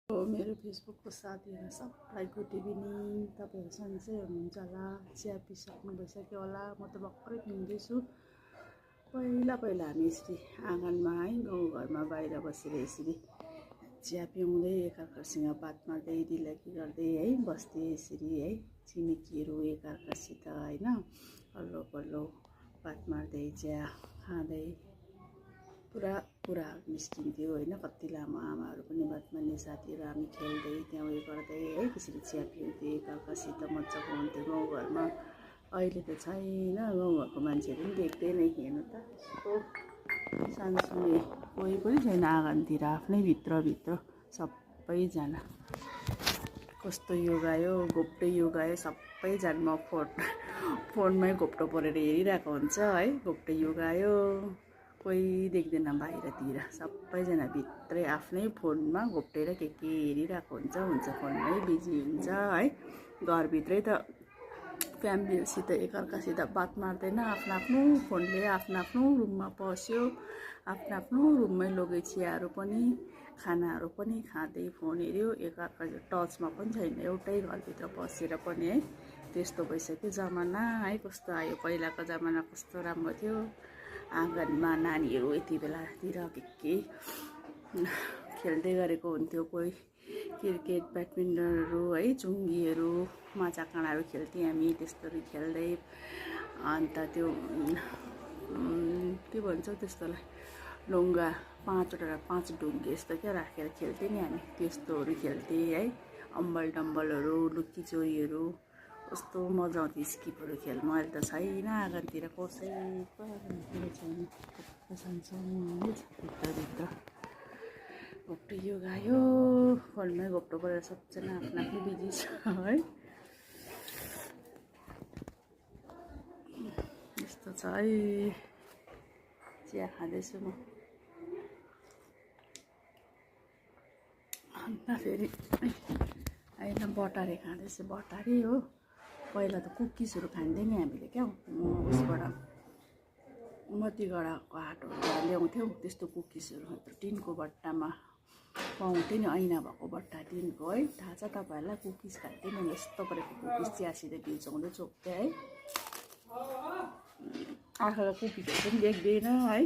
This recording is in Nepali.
मेरो फेसबुकको साथीहरू सबलाई गुड इभिनिङ। तपाईँहरू सन्चै हुनुहुन्छ होला, चिया पिइसक्नु भइसक्यो होला। म त भर्खरै पिउँदैछु। पहिला हामी यसरी आँगनमा है गाउँघरमा बाहिर बसेर यसरी चिया पिउँदै एकअर्कासँग बात मार्दै दिल्लगी गर्दै है बस्दै यसरी है छिमेकीहरू एकअर्कासित होइन अल्लो पल्लो बात मार्दै चिया खाँदै पुरा कुराहरू निस्किन्थ्यो होइन। कति लामो आमाहरू पनि बात मार्ने साथीहरू हामी खेल्दै त्यहाँ उयो गर्दै है त्यसरी चिया पिउँदै एकअर्कासित मजाको हुन्थ्यो गाउँघरमा। अहिले त छैन, गाउँघरको मान्छेहरू पनि देख्दैन हेर्नु त। सानसुने कोही पनि छैन आँगनतिर, आफ्नै भित्रभित्र सबैजना। कस्तो युग आयो, घोप्टै युग आयो। सबैजना फोनमै घोप्टो परेर हेरिरहेको हुन्छ है। घोप्टै युग आयो, कोही देख्दैन बाहिरतिर, सबैजना भित्रै आफ्नै फोनमा घोप्टेर के हेरिरहेको हुन्छ फोनमै बिजी हुन्छ है। घरभित्रै त फ्यामिलीहरूसित एकअर्कासित बात मार्दैन, आफ्नो फोनले आफ्नो रुममा पस्यो, आफ्नो रुममै लगै चियाहरू पनि खानाहरू पनि खाँदै फोन हेऱ्यो, एकअर्काको टचमा पनि छैन, एउटै घरभित्र बसेर पनि है। त्यस्तो भइसक्यो जमाना है। कस्तो आयो, पहिलाको जमाना कस्तो राम्रो थियो। आँगनमा नानीहरू यति बेलातिर के खेल्दै गरेको हुन्थ्यो। कोही क्रिकेट ब्याडमिन्टनहरू है, चुङ्गीहरू माछा काँडाहरू खेल्थ्यौँ हामी। त्यस्तोहरू खेल्दै अन्त त्यो के भन्छ त्यस्तोलाई ढुङ्गा 5 ढुङ्गे यस्तो क्या राखेर खेल्थ्यौँ नि हामी। त्यस्तोहरू खेल्थेँ है। अम्बल डम्बलहरू, लुकी चोरीहरू कस्तो मजा आउँथ्यो स्किपहरू खेल्नु। अहिले त छैन आँगनतिर, कसैको आँगनतिर छैन, सानसानो छ भित्रभित्र। घोप्टो युग आयो, फोनमै घोप्टो परेर सबजना आफ्नो बिजी छ है। यस्तो छ है। चिया खाँदैछु म। अन्त फेरि अहिले बटारे खाँदैछु, बटारे हो। पहिला त कुकिजहरू खान्थ्यौँ नि हामीले क्या, उसबाट मतिगढाको हाटबाट ल्याउँथ्यौँ त्यस्तो कुकिजहरू। टिनको बट्टामा पाउँथ्यो नि, ऐना भएको बट्टा टिनको है। थाहा छ तपाईँहरूलाई कुकिज खान्थ्यो नि, यस्तो परेको कुकिज चियासित बिल्चाउँदै चोक्थ्यो है। आँखाको कुकिजहरू पनि देख्दैन है।